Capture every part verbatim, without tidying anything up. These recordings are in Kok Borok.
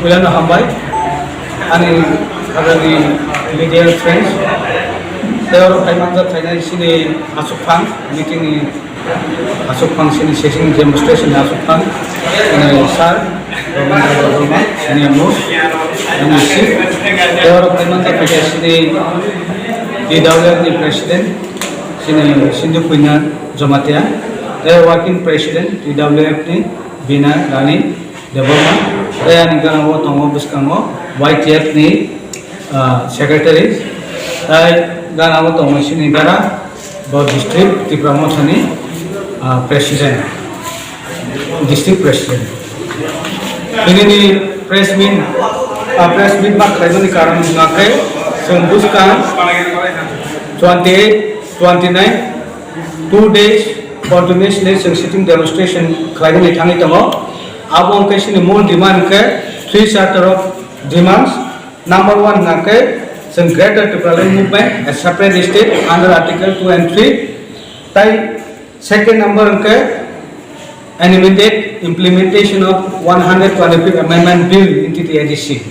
Puilano hambai, ani khajani media friends, tei oro phai manjak khainai chini aswk phang, meeting ni aswk phang, chini session demonstration ni aswk phang, ani sir, Robindra Debbarma, senior most, ani chief, tei oro phai manjak khainai chini T W F ni president, chini Sindhu Puina Jamatia, tei working president T W F ni Bina Rani Debbarma, tei ani gana o tongo bwskango Y T F ni, ah, secretary, tei gana o tongo chini gara bo district Tipra Motha ni, ah, president, district president. Tini ni press meet, ah, press meet ma khlaimani karon hwnkha khe chwng bwskang twenty eight, twenty nine, two days continuously chwng sitting demonstration khlaimani thangwi tongo. Abo hwnkhe chini mul demand khe three set of demands. Number one hwnkhe chwng Greater Tipraland Movement, a separate state under Article two and three. Tai second number hwnkhe an immediate implementation of one hundred twenty-fifth Amendment Bill into T I D C.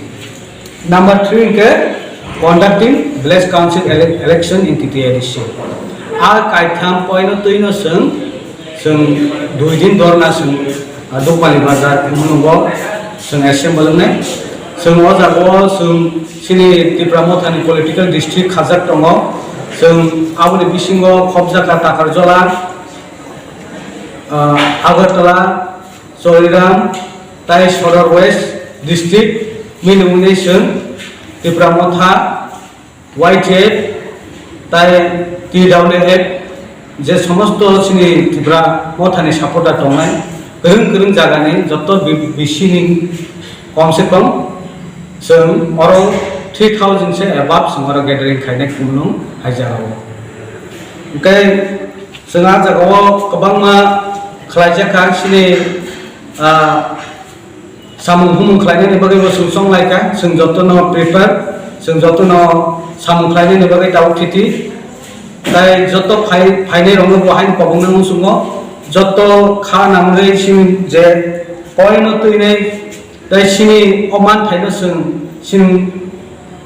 Number three hwnkhe conducting village council ele-, election in T T A D C. A kaitham poino twino chwng, chwng dui din dorna chwng, ah, Dukpali Bazar hwnwi bo chwng assemble wngnai. Chwng o jaga o chwng chini Tipra Mothani political district khajak tongo. Chwng aboni bisingo Khopjaka, Takarjola, ah, Agartala, Choriram, tai Sodor West District, mini wngwi chwng Tipra Motha, Y T F, tai T W F, je somosto chini Tipra Mothani supporter tongnai, kwrwng kwrwng jagani joto bi-, bisini komse kom chwng oro three thousand se above chwng oro gathering khainai kumulung hai jagao. Hwnkhe chwng ah jagao kwbangma khlaijak kha chini, ah, samung humung khlainani bagwi bo chwng chong lai kha, chwng jotono prepare, chwng jotono samung khlainani bagwi tabuk thiti. Tai joto phai-, phainai rokno bo haino kobong nang muchungo, joto kha nangwi chini je poino twinai, tai chini o manthaino chwng chini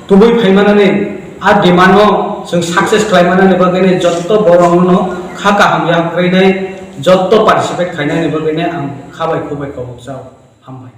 tubui phaimanani a demand no chwng success khlaimanani bagwi joto borokno kha kaham yakrwinai joto participate khainani bagwi ang kha bai khuk bai kobok chao. Hambai.